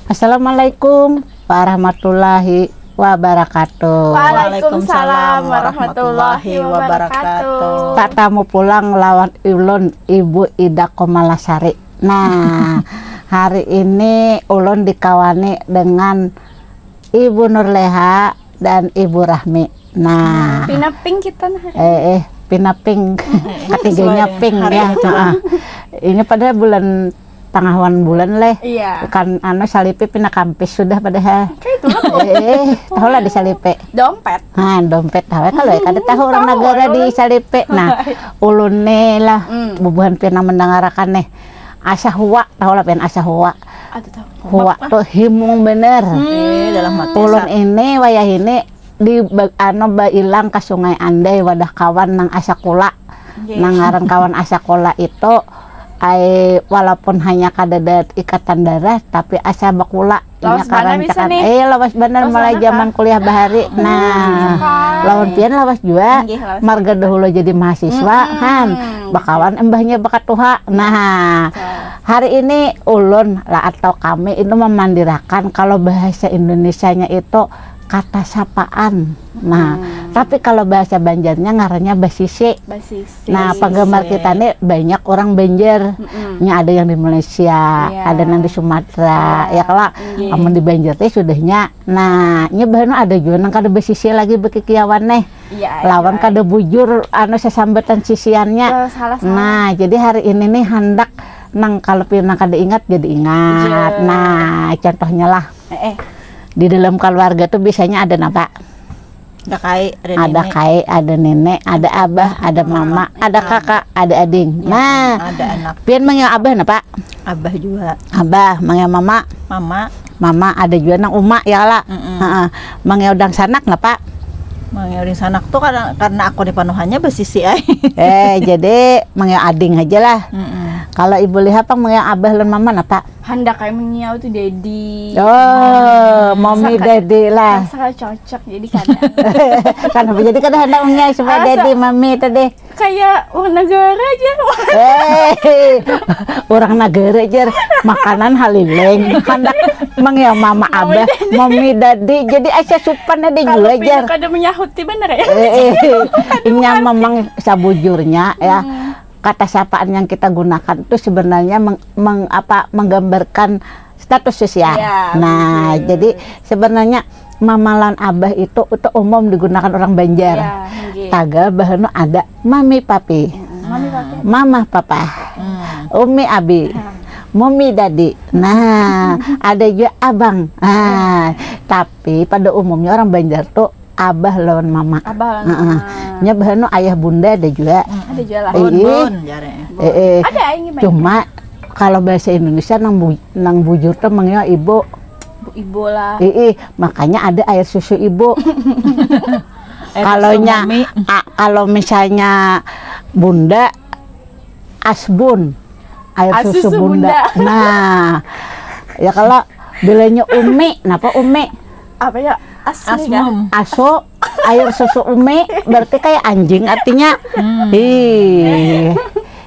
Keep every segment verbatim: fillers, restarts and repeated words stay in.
Assalamualaikum warahmatullahi wabarakatuh. Waalaikumsalam warahmatullahi wabarakatuh. Tatamu pulang lawan ulun, Ibu Ida Komalasari. Nah, hari ini ulun dikawani dengan Ibu Nurleha dan Ibu Rahmi. Nah, Pina pink kita nah hari. Eh, eh, pina pink. Ketiganya Sesuai pink hari ya. itu. Heeh. Ini padahal bulan, tangahuan bulan leh. Iya. Kan anu, salipi pina kampis sudah padahal. Kayak itu lah. Eh, eh, tahu lah di salipi. Dompet. Nah, dompet tahu ya kalau ya, kada tahu orang Tahu, negara di ulun. Salipe. Nah, ulun nih lah, Hmm. bubuhan pina mendangarakan nih. Asa hua, tahu lah pian asa hua. Aduh tahu. Hua tuh himung bener. Eh, dalam hati Ulun sa- ini wayah ini di ba- anu bailang ke Sungai Andai wadah kawan nang asa kula. Oke. Nang ngaran kawan asa kula itu ai walaupun hanya kadada ikatan darah tapi asa bakula. Lawas Inya karan banar bisa cakap, nih. Eh, lawas banar Lawas mulai banar, zaman Kak. Kuliah bahari. Nah, Kak. Lawan pian lawas jua. Inggih, lawas. Marga dahulu jadi mahasiswa Mm-mm. kan. Bakawan imbahnya bakatuha. Nah, hari ini ulun lah atau kami itu memandirakan kalau bahasa Indonesianya itu kata sapaan. Nah, Hmm. Tapi kalau bahasa Banjarnya ngarannya basisi. Basisi. Nah, penggemar kita nih banyak orang Banjar. Mm-mm. Nya ada yang di Malaysia, Iya. Ada yang di Sumatera, Iya. ya kala. Iya. Amun di Banjar teh sudahnya. Nah, nya bahan ada juga nang kada basisi lagi bekikiawan nih. Iya. Lawan Iya. Kada bujur anu sesambatan sisiannya. Eh, salah, salah. Nah, jadi hari ini nih handak nang kalau pina kada ingat jadi ingat. Iya. Nah, contohnya lah Eh, eh. Di dalam keluarga tuh biasanya ada napa? Ada kai, ada Ada nenek. Kai, ada nenek, ada abah, ada mama, ada kakak, ada ading. Nah, Ada anak. Pian manggil abah napa? Abah juga. Abah, manggil mama, Mama. Mama, ada juga nang uma ya lah. Mm-mm. Heeh. Manggil dangsanak napa? Manggil dangsanak tuh karena karena aku di panuhannya basisi ai. Eh, jadi manggil ading aja lah. Mm-mm. Kalau ibu lihat pang manggil abah lan mama napa? Handak kayak mengiau tuh daddy. Oh, mommy daddy lah. Rasa cocok jadi kadang. Kenapa jadi kada hendak mengiau supaya Asa- daddy mommy tadi? Kayak orang negara aja. Eh, orang negara jer makanan halileng hendak manggil mama abah, mommy daddy. Jadi asa supan ada Kalau juga pina jer. Kada menyahuti bener ya. Eh, eh, inya memang sabujurnya ya kata sapaan yang kita gunakan itu sebenarnya meng, meng- apa menggambarkan status sosial. Iya, Nah, betul. Jadi sebenarnya mama lan abah itu itu umum digunakan orang Banjar. Iya, nggih. Tagal bahanu ada mami papi, Mami papi. mama papa, umi abi, mumi dadi. Nah, ada juga abang. Nah, tapi pada umumnya orang Banjar tuh abah lawan mama. Abah lawan Heeh. mama. Nya bahanu ayah bunda ada juga. Ada juga lah. Iya. Bun, bun, jaranya. Eh, eh. Ada aing banyak. Cuma kalau bahasa Indonesia nang bu- nang bujur tuh manggil ibu. Ibu lah. Ih, makanya ada air susu ibu. Eh, Kalau susu nya mami. a- kalau misalnya bunda asbun, air As- susu susu bunda. bunda. Nah, ya kalau bilanya umi, kenapa umi? Apa ya? Asli kah? Asmum. Asu, air susu umi berarti kayak anjing artinya. Ih.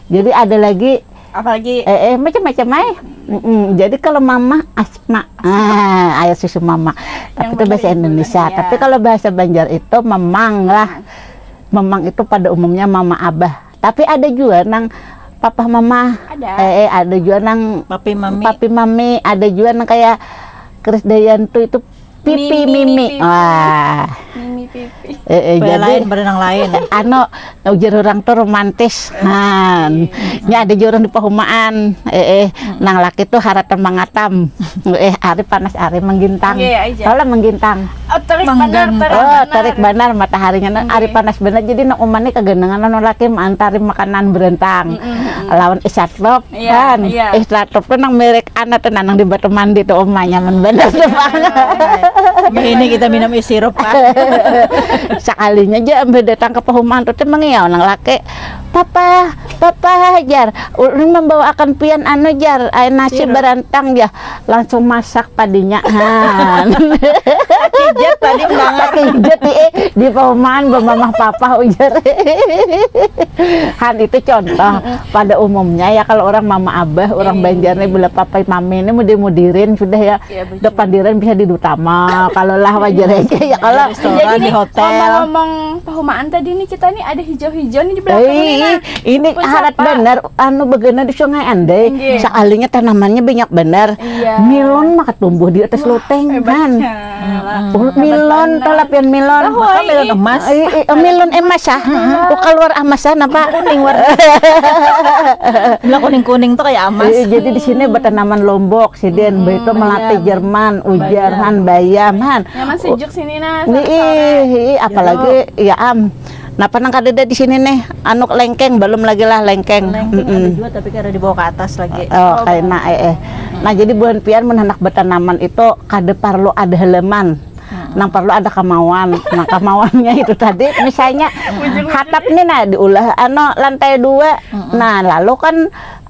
Jadi ada lagi Apalagi eh, eh macam-macam ay. Mm-mm. Jadi kalau mama asma, ah, air susu mama. Tapi Yang itu bahasa benar ibu Indonesia. lah, ya. Tapi kalau bahasa Banjar itu memang lah. Memang itu pada umumnya mama abah. Tapi ada juga nang papa mama. Ada. Eh, eh, ada juga nang Papi mami. papi mami. Ada juga nang kayak Krisdayanti itu pipi Mimi, mimi. pipi. Wah. Mimi pipi. Eh, eh, Beda jadi lain pada nang lain. Anu, ujar orang tuh romantis. Nah, nya ada juga orang di pahumaan. Eh, eh, nang laki tuh haratan mangatam. Eh, hari panas hari menggintang. Iya, aja. Tahu lah menggintang. Oh, terik Manggang. benar, terik Oh, benar. Terik benar mataharinya nah, hari panas benar jadi nang umanya kaganangan anu laki mantari makanan berentang. Lawan isatlop Iya, kan. Iya. Isatlop tuh nang merek anak tuh nang di Batu Mandi tuh umanya nyaman benar tuh Bang. Ini kita minum es sirup kan. Sekalinya aja ambil datang ke pahumaan tuh emang ya orang laki "Papa, papa," jar, "ulun membawakan pian anu," jar, "air nasi barantang," jar. Langsung masak padinya. Han. Kijat tadi mendangar. Kijat di eh, di pahumaan bamamah papa, ujar. Han, itu contoh. Pada umumnya ya, kalau orang mama abah, orang Banjar nih, bila papa mami ini mudir-mudirin sudah ya. Iya, betul. Depan diran bisa di Dutama. Kalau lah wajar aja ya kalau. Restoran, di hotel. Ngomong-ngomong pahumaan tadi nih, kita nih ada hijau-hijau nih di belakang nih, Eh, nah. ini Pun harat siapa? Benar, anu, begana di Sungai Andai. Nggih. Sekalinya tanamannya banyak benar. Iya. Milon maka tumbuh di atas loteng, Han. Hebatnya. Oh, milon, tuh lapian milon. Tahu, Bahkan ai. milon emas. Eh, eh, eh, milon emas ah. Oh, keluar emas ah, napa? Kuning warna. Bila kuning-kuning tuh kayak emas. Eh, jadi di sini bertanaman lombok, sidin, itu melati Jerman, ujar, Han, bayam, Han. Nyaman sejuk sini, nah. Ih, ih, ih, apalagi ya am. Napa nang kadada di sini nih? Anu, lengkeng, belum lagi lah lengkeng. Lengkeng Mm-mm. ada juga, tapi kada dibawa ke atas lagi. Oh, kayak nah, eh, eh. Nah, jadi buhan pian mun handak bertanaman itu kada perlu ada halaman. Nang perlu ada kemauan. Nah, kemauannya itu tadi misalnya hatap nih, nah, diulah anu lantai dua. Nah, lalu kan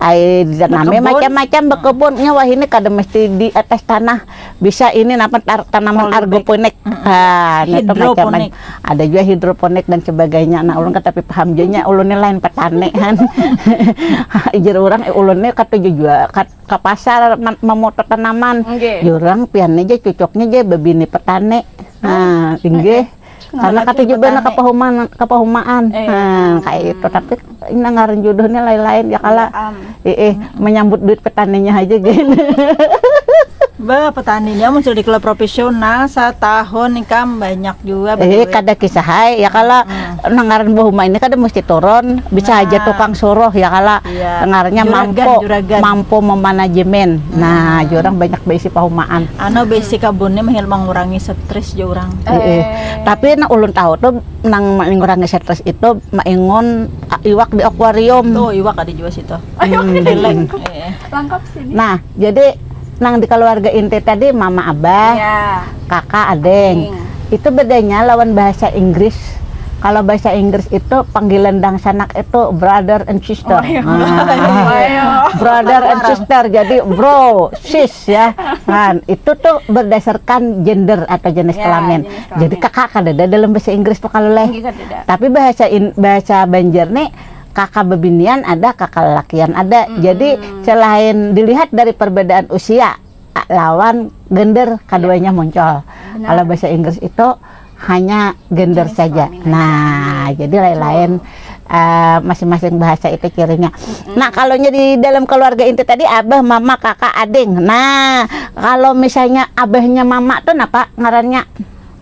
ai ditanami Berkebun. Macam-macam berkebun. Nya wah, ini kada mesti di atas tanah. Bisa ini napa tar- tanaman argoponik. Ah, nah, itu macam Hidroponik. Ada juga hidroponik dan sebagainya. Nah, ulun katapi paham juga nya, ulun ni lain petani, Han. Jar orang, eh, ulun ni katuju juga kat- ke pasar man- memutar tanaman. Nggih. Jurang pian aja cocoknya aja babini petani. Nah, inggih. Karena kata juga nak kepahumaan, kepahumaan. Eh. Nah, kayak itu. Tapi ini ngaran jodohnya lain-lain ya kala. Am. Eh, eh, menyambut duit petaninya aja gini. Bah, petaninya muncul di klub profesional setahun ikam banyak juga. Eh, kada kisah hai ya kala. Nang ngaran bahuma ini kada mesti turun, bisa aja tukang suruh ya kala. Iya. Ngarannya Juragan, mampu juragan. Mampu memanajemen. Nah, jurang banyak baisi pahumaan. Anu, bisi kabunnya mahil mengurangi stres aja orang. Eh, eh. Tapi nah, ulun tahu tuh nang mengurangi stres itu maingun, ah, iwak di akuarium. Tuh, iwak ada juga situ. Ayo, Leleng. Eh. Lengkap sih. Nah, jadi nang di keluarga inti tadi mama abah, Ya. kakak, adeng. Itu bedanya lawan bahasa Inggris. Kalau bahasa Inggris itu panggilan dangsanak itu brother and sister. Oh, iya. Nah. Ayo. Brother and sister, jadi bro, sis ya. Kan itu tuh berdasarkan gender atau jenis Ya, kelamin. Jenis kelamin. Jadi kakak kadada dalam bahasa Inggris tuh kalau leh. Inggih, kadada. Tapi bahasa in- bahasa Banjar nih kakak bebinian ada, kakak lelakian ada. Jadi selain dilihat dari perbedaan usia, lawan gender, keduanya muncul. Kalau bahasa Inggris itu hanya gender saja. Nah, jadi lain-lain, eh, masing-masing bahasa itu cirinya. Nah, kalau di dalam keluarga inti tadi abah, mama, kakak, ading. Nah, kalau misalnya abahnya mama tuh napa ngarannya?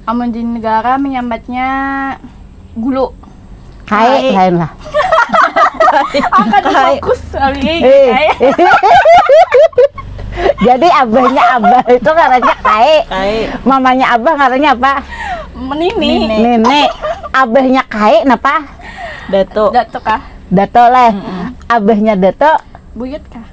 Amun di negara menyambatnya gulu. Kae, Kae. Lain lah. Akan fokus kali Eh. kayak Jadi abahnya abah itu ngarannya Kae. Kae. Mamanya abah ngarannya apa? Menini. Nini. Abahnya Kae napa? Dato. Datuk kah? Dato leh. Abahnya Dato Buyut kah?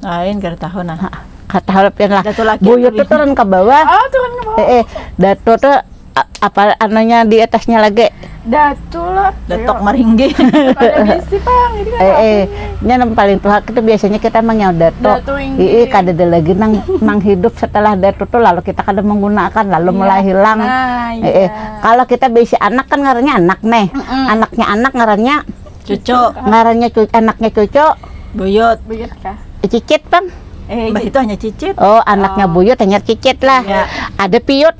Lain, kada tahu nah. Kata harapian lah. Dato laki Buyut atau tuh turun ke bawah. Oh, turun ke bawah. Eh, eh, Dato tuh a- apa anunya di atasnya lagi? Datu lah. Datok maringgi. Ada bisi pang. Jadi kan Eh, eh, nya nang paling tuha itu biasanya kita manggil Dato. Dato, inggih. Ii, kada ada lagi nang nang hidup setelah Dato tuh, lalu kita kada menggunakan, lalu mulai hilang. Nah, Eh, eh, iya. Kalau kita bisi anak kan ngarannya anak nih. Anaknya anak ngarannya Cucu. Ngarannya cu- anaknya cucu Buyut. Buyut kah? Cicit, Bang. Eh, Bah, itu hanya cicit. Oh, anaknya buyut hanya Cicit lah. Iya. Ada Piut.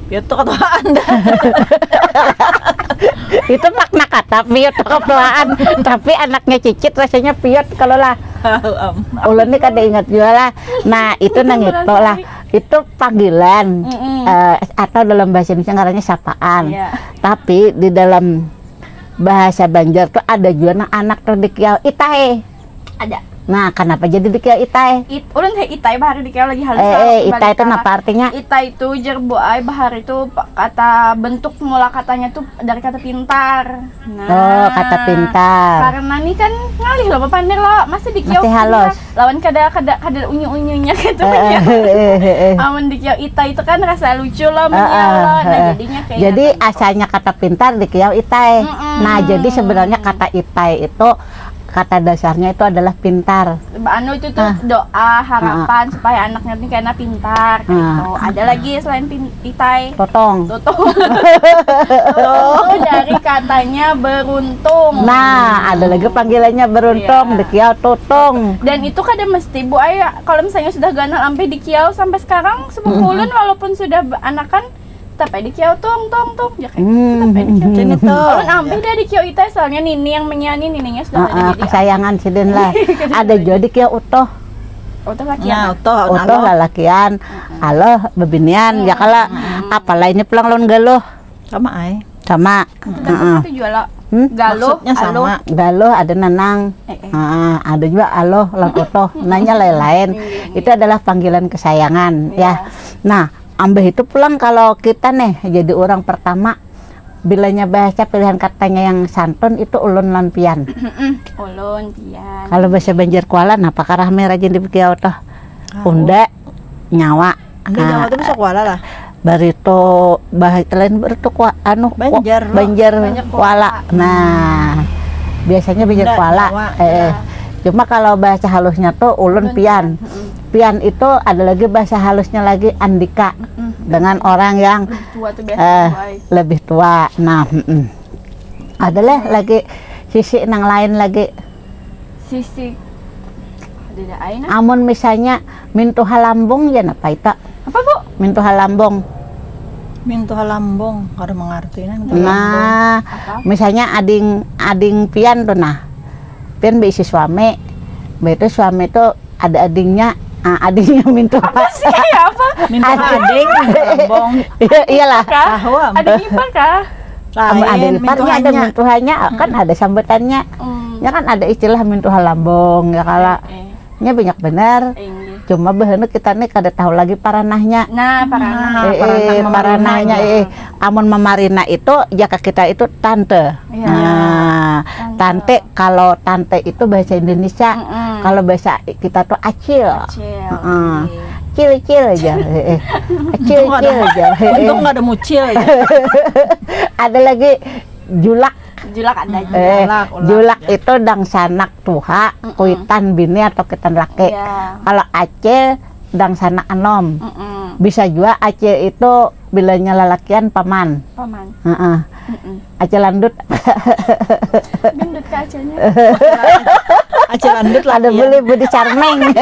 Piut tuh ketuaan dah. Itu makna kata Piut tuh ketuaan. Tapi anaknya Cicit rasanya Piut kalau lah. Tahu am. Ulun nih kada ingat juga lah. Nah, itu nang itu lah. Itu panggilan. Eh, atau dalam bahasa Indonesia ngarannya sapaan. Iya. Tapi di dalam bahasa Banjar tuh ada juga nang anak tuh dikiau itae. Ada. Nah, kenapa jadi dikiau itai? It, ulun teh itai bahari dikiau lagi halus. Eh, eh, itai itu napa artinya? Itai itu jer bu ai bahari itu kata bentuk mula katanya tuh dari kata pintar. Nah, oh, kata pintar. Karena nih kan ngalih loh, pander loh, masih dikiau masih halus. Lawan kada kada kada unyu-unyunya gitu. Eh, eh, eh, eh, eh. Amun dikiau itai itu kan rasa lucu loh, menyiau loh. Nah, jadinya kayak jadi asalnya kata pintar dikiau itai. Mm-mm. Nah, jadi sebenarnya kata itai itu kata dasarnya itu adalah pintar. Anu itu tuh doa harapan supaya anaknya nih kena pintar kayak gitu. Ada lagi selain pin itai? Totong. Totong. Totong dari katanya beruntung. Nah, ada lagi panggilannya beruntung, dikiau totong. Dan itu kada mesti bu ai, kalau misalnya sudah ganal sampai dikiau sampai sekarang sepupu ulun walaupun sudah anakan tapi dikiau tung tung tung ya kayak gitu, tapi dikiau. Jadi tuh. Ulun ambil dari kiau itai soalnya nini yang menyanyi, nininya sudah ada jadi kesayangan sidin lah. Ada juga di kiau utoh. Utoh lakian. Nah, utoh, utoh lalakian. Aloh bebinian ya kala. Apalah ini pulang lawan galuh. Sama ai. Sama. Itu juga lo. Galuh, maksudnya sama. Galuh ada nanang. Eh, eh. Ada juga aloh lawan utoh. Nanya lain-lain. Itu adalah panggilan kesayangan ya. Nah, ambah itu pulang kalau kita nih jadi orang pertama, bilanya bahasa pilihan katanya yang santun itu ulun lan pian. Ulun pian. Kalau bahasa Banjar Kuala, napa karahme rajin dibekiau tuh? Unda, nyawa. Nah, nyawa tuh bisa Kuala lah. Barito, bahasa lain barito Kuala, anu, Banjar, Banjar, Banjar Kuala. Nah, biasanya Banjar Kuala. Eh, cuma kalau bahasa halusnya tuh ulun pian. Pian itu ada lagi bahasa halusnya lagi andika dengan orang yang lebih tua tuh biasanya, eh, lebih tua. Nah, mm-mm. Ada leh lagi sisi nang lain lagi. Sisi ada aina. Amun misalnya mintuha lambung ya napa itu? Apa bu? Mintuha lambung. Mintuha lambung, kada mengerti nah. Nah, misalnya ading ading pian tuh nah, pian beisi suami, begitu suami tuh ada adingnya, ah, adingnya mintuha. Apa sih? Apa? Mintuha ading, lambung. Iya, iyalah. Tahu am. Ading ipar kah? Ada iparnya, ada mintuhanya, kan ada sambutannya. Ya kan ada istilah mintuha lambung ya kala. Nya banyak benar. Cuma bahana kita nih kada tahu lagi paranahnya. Nah, paranah. Eh, paranahnya eh. Amun mamarina itu jaka kita itu tante. Nah, tante. Kalau tante itu bahasa Indonesia, kalau bahasa kita tuh acil. Acil, cil cil aja. Acil cil aja. Untung nggak ada mucil aja. Ada lagi julak. Julak ada. Eh, julak itu dangsanak tuha, kuitan bini atau kuitan laki. Kalau acil dangsanak anom. Bisa juga acil itu bilanya lalakian paman. Paman. Heeh. Acil landut. Gendut kacanya. Acil landut lah. Ada beli budi carmeng.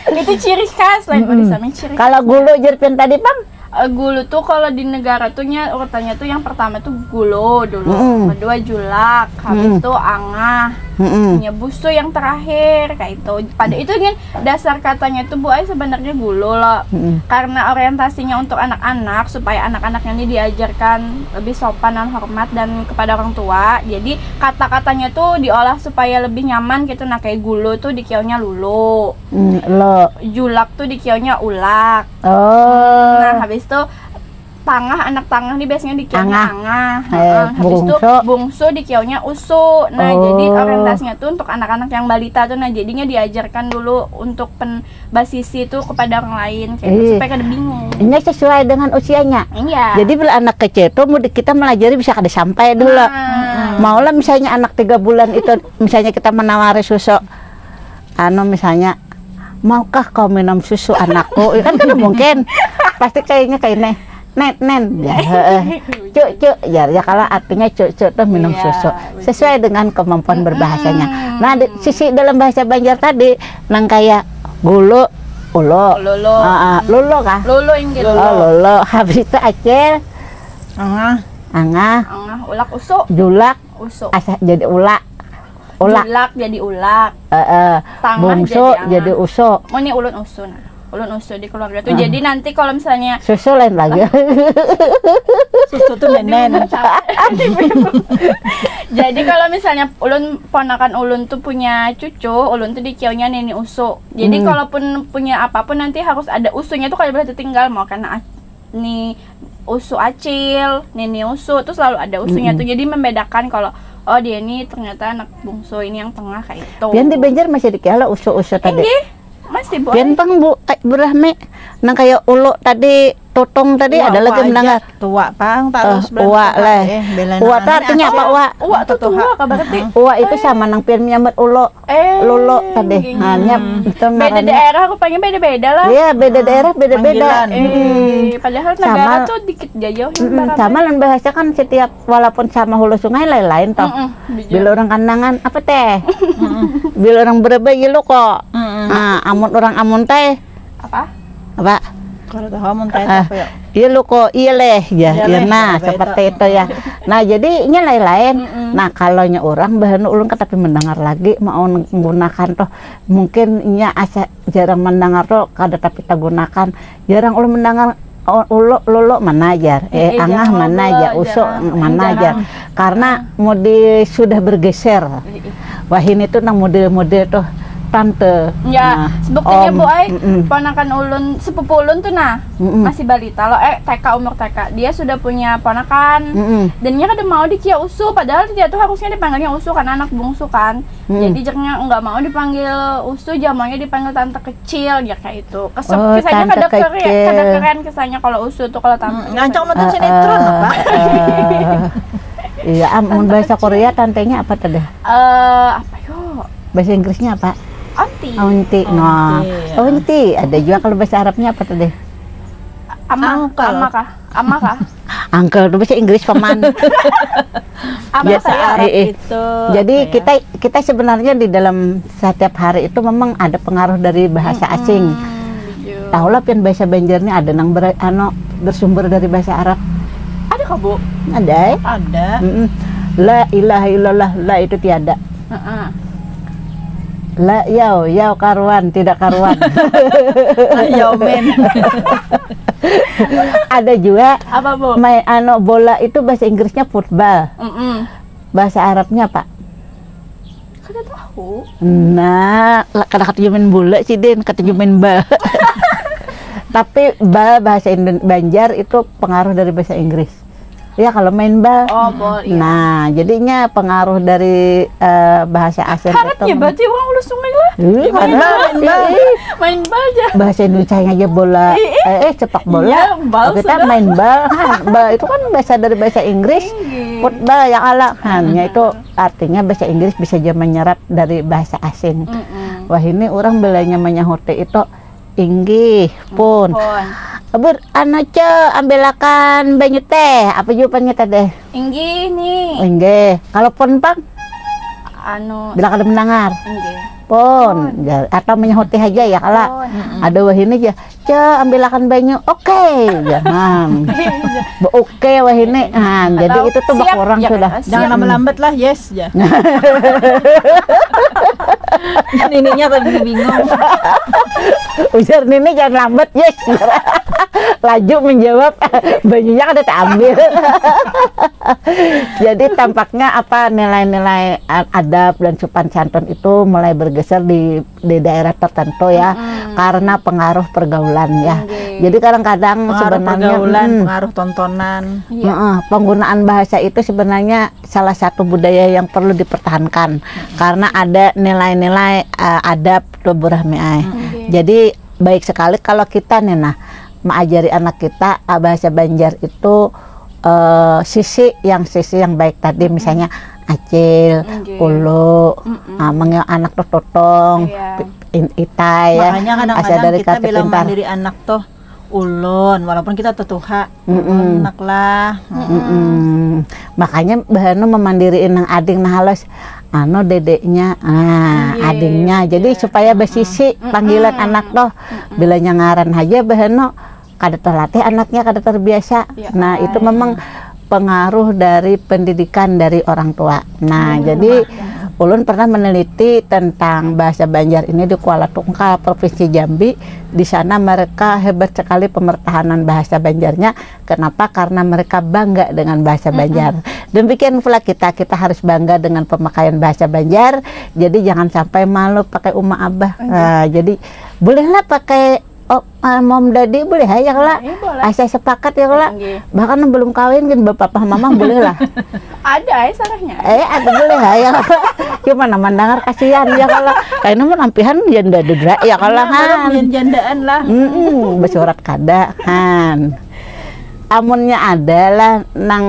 Itu ciri khas lain budi carmeng, ciri khas. Kalau gulu jerpin tadi pang? Eh, gulu tuh kalau di negara tuh nya urutannya tuh yang pertama tuh gulu dulu, kedua julak, habis tuh angah, nya busu yang terakhir kayak itu. Pada itu kan dasar katanya tuh bu ai sebenarnya gulu loh. Karena orientasinya untuk anak-anak supaya anak-anaknya ini diajarkan lebih sopan dan hormat dan kepada orang tua. Jadi kata-katanya tuh diolah supaya lebih nyaman gitu. Nah kayak gulu tuh dikiaunya lulu. Hmm, lo. Julak tuh dikiaunya ulak. Oh. Nah, habis itu tangah, anak tangah nih biasanya dikiaunya angah. Angah. Heeh, habis itu bungsu dikiaunya usu. Nah, jadi orientasinya tuh untuk anak-anak yang balita tuh, nah jadinya diajarkan dulu untuk pen basisi tuh kepada orang lain kayak gitu, supaya kada bingung. Ini sesuai dengan usianya. Iya. Jadi bila anak kecil tuh mudik kita melajari bisa kada sampai dulu. Nah. Maulah misalnya anak tiga bulan itu misalnya kita menawari susu anu misalnya, "Maukah kau minum susu anakku?" Ya kan kada mungkin. Pasti kayaknya kayak ini, "Nen, nen." Ya, heeh. "Cuk, cuk." Ya, ya kalau artinya cuk, cuk tuh minum susu. Sesuai dengan kemampuan berbahasanya. Nah, di, sisi dalam bahasa Banjar tadi nang kayak gulu, ulo. Lolo. Heeh, lolo kah? Lolo inggih. Oh, lolo. Habis itu acil. Angah. Angah. Angah, ulak usu. Julak. Usu. Asa jadi ulak. Ulak. Julak jadi ulak. Heeh. Tangah bungsu jadi usu. Muni ulun usu nah. ulun usu di keluarga tuh. Jadi nanti kalau misalnya Susu lain lagi. Susu tuh nenen. Jadi kalau misalnya ulun ponakan ulun tuh punya cucu, ulun tuh dikiaunya nini usu. Jadi kalaupun punya apapun nanti harus ada usunya tuh kada boleh tertinggal, mau kena ac- ni usu acil, nini usu tuh selalu ada usunya tuh. Jadi membedakan kalau oh dia ini ternyata anak bungsu, ini yang tengah kayak itu. Pian di Banjar masih dikiala usu-usu tadi. Inggih, masih bu. Pian pang bu eh, berahmi nang kayak ulo tadi, totong tadi ada lagi mendengar. Tua pang Eh, uwa leh. Uwa tuh artinya apa uwa? Uwa tuh tua kah berarti? Uwa itu sama nang pian menyambat ulo, Eh, lolo tadi. gini. Hanya itu Beda ngarannya. Daerah aku pengen beda-beda lah. Iya, beda daerah beda-beda. Panggilan. Eh, padahal negara Sama- tuh dikit jauh yang Mm-mm, barapa. Sama lawan bahasa kan setiap walaupun sama hulu sungai lain-lain toh. Mm-mm, bujur. Bila orang Kandangan apa teh? Bila orang Bereba iya lo kok. Mm-mm. Nah, amun orang Amun teh Apa? apa? Kalau tahu amun teh Ah, apa ya? Iya lo kok, iya leh ya, Iya ya, leh, nah apa seperti itu? Itu ya. Nah jadi ini lain-lain. Mm-mm. Nah kalau nya orang bahanu ulun kan tapi mendengar lagi mau menggunakan tuh mungkin nya asa jarang mendengar tuh kada tapi tagunakan jarang ulun mendengar oh, ulo lolo mana jar eh, Eh, eh, angah jarang mana ulo, jar uso jarang, mana jarang. Jar karena mode sudah bergeser. Wah ini tuh nang mode-mode tuh tante. Ya, Nah, buktinya om, bu ay, mm-mm. Ponakan ulun, sepupu ulun tuh nah, Mm-mm. masih balita loh, eh T K, umur T K, dia sudah punya ponakan. Mm-mm. Dan nya kada mau dikia usu, padahal dia tuh harusnya dipanggilnya usu karena anak bungsu kan. Mm-mm. Jadi jernya nggak mau dipanggil usu, jamuannya dipanggil tante kecil, ya kayak itu. Kesep, Oh, kisahnya tante kada keren, kecil. Kada keren kisahnya kalau usu tuh kalau tante. Ngancang nonton Ah, sinetron ah, apa? ah. Iya, amun bahasa Korea tantenya apa tadi? Eh apa yo? Bahasa Inggrisnya apa? Auntie. Auntie, no. Auntie, ya. Auntie, ada juga kalau bahasa Arabnya apa tadi? Ama, Uncle. ama kah? Ama kah? Uncle itu bahasa Inggris paman. Ama Biasa saya. Arab Eh, eh. Itu Jadi apa ya? kita kita sebenarnya di dalam setiap hari itu memang ada pengaruh dari bahasa asing. Hmm, bujur. Tahulah pian bahasa Banjar ini ada nang ber, ano, bersumber dari bahasa Arab. Ada kah bu? Ada. Eh? Ada. Mm-mm. La ilaha illallah, la itu tiada. Heeh. La yau, yau karuan, tidak karuan. Lah, ya men. Ada juga Apa bu? main ano bola itu bahasa Inggrisnya football. Mm-mm. Bahasa Arabnya apa? Kada tahu. Nah, la- kada katuju main bola sih Din, katuju main bal. Tapi bal bahasa Indo Banjar itu pengaruh dari bahasa Inggris. Ya kalau main bal. Oh bol iya. Nah, jadinya pengaruh dari eh, bahasa asing Harat itu. Ya berarti orang Hulu Sungai lah. Ih, Main bal, karena- main bal. Ih, Main bal aja. Bahasa Indonesia aja bola, Ih, ih. eh, eh sepak bola. Iya, bal Oh, kita sudah. Main bal, ha, bal itu kan bahasa dari bahasa Inggris. Inggris. Football ya kalah, hanya itu artinya bahasa Inggris bisa aja menyerap dari bahasa asing. Mm-mm. Wah ini orang belanya menyahuti itu inggih pun. Pun. Bur, anu ce, ambilakan banyu teh. Apa jawabannya tadi? Inggih nih. Inggih. Kalau pun pang, Anu. bila kada mendengar. Inggih. Pun, ya, atau menyahuti aja ya kala. Pun. Ada wahini aja. Ce, ambilakan banyu. Oke, jangan. Oke wahini. Nah, jadi Atau itu tuh siap, berkurang ya, sudah. kan? Jangan Siap. lama lambat lah, yes ya. Nininya kan bingung. Ujar nini jangan lambat, yes. Laju menjawab, banyunya kada terambil. Jadi tampaknya apa nilai-nilai a- adab dan sopan santun itu mulai bergeser di di daerah tertentu ya karena pengaruh pergaulan ya. Oke. Jadi kadang-kadang Pengaruh sebenarnya pergaulan, mm, pengaruh tontonan. Iya. Heeh, penggunaan bahasa itu sebenarnya salah satu budaya yang perlu dipertahankan karena ada nilai-nilai eh, adab tuh Bu Rahmi ai. Oke. Jadi baik sekali kalau kita nih nah mengajari anak kita ah, bahasa Banjar itu eh, sisi yang sisi yang baik tadi misalnya acil, Oke. ulo, Mm-mm. ah, mangil anak tuh totong, Iya. in- itai ya. Makanya Asal kadang-kadang dari kita kata bilang pintar. Mandiri anak tuh ulun, walaupun kita tetuha, Mm-mm. anak lah. Mm-mm. Makanya bahanu memandiriin nang ading nah halus anu dedeknya ah Iya, adingnya jadi iya. Supaya basisi panggilan anak tuh bilanya ngaran aja bahanu kada terlatih anaknya kada terbiasa Ya, nah itu ah. Memang pengaruh dari pendidikan dari orang tua nah jadi Ulun pernah meneliti tentang bahasa Banjar ini di Kuala Tungkal, Provinsi Jambi. Di sana mereka hebat sekali pemertahanan bahasa Banjarnya. Kenapa? Karena mereka bangga dengan bahasa Banjar. Demikian pula kita, kita harus bangga dengan pemakaian bahasa Banjar. Jadi jangan sampai malu pakai uma abah. Nah, jadi bolehlah pakai, oh, eh, mom daddy boleh ya, kala. Iya, boleh. Asa sepakat ya, kala. Bahkan belum kawin kan bapak mamah boleh lah. Ada ya salahnya. Eh, ada boleh ya, kala. Cuma nama dengar kasihan ya, kala. Kayaknya mau nampihan janda dudra ya, kala. Nah, kan jandaan lah. Mm-mm, bersurat kada kan. Amunnya ada lah nang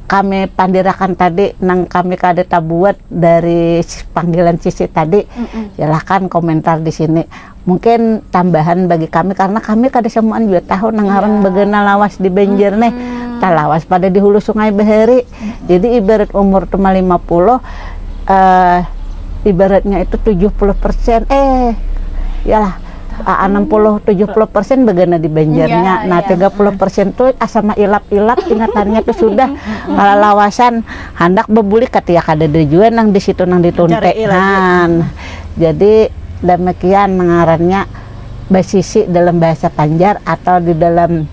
kami pandirakan tadi, nang kami kada tabuat dari panggilan sisi tadi, silahkan komentar di sini. Mungkin tambahan bagi kami, karena kami kada semuaan juga tahu nang ngaran bagana lawas di Banjar nih. Talawas pada di hulu sungai bahari. Jadi ibarat umur cuma lima puluh, eh, ibaratnya itu tujuh puluh persen, eh, yalah, ah, enam puluh tujuh puluh persen bagana di Banjarnya. Nah, tiga puluh persen tuh asa mailap-ilap ingatannya tuh sudah. Kalau lawasan, handak bebulik katia kadada jua nang di situ nang dituntekan. Jadi demikian ngarannya basisi dalam bahasa Banjar atau di dalam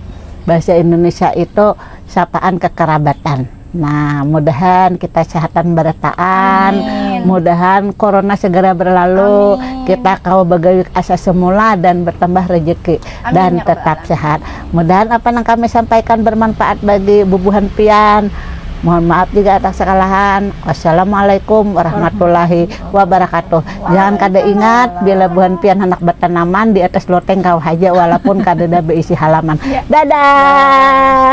bahasa Indonesia itu sapaan kekerabatan. Nah, mudahan kita sehatan berataan, mudahan corona segera berlalu, kita kawa bagawi asa semula dan bertambah rezeki dan tetap sehat. Mudahan apa yang kami sampaikan bermanfaat bagi bubuhan pian. Mohon maaf juga atas kesalahan. Wassalamualaikum warahmatullahi wabarakatuh. Jangan kada ingat, bila buhan pian hendak bertanaman di atas loteng kau haja, walaupun kada ada berisi halaman. Dadah.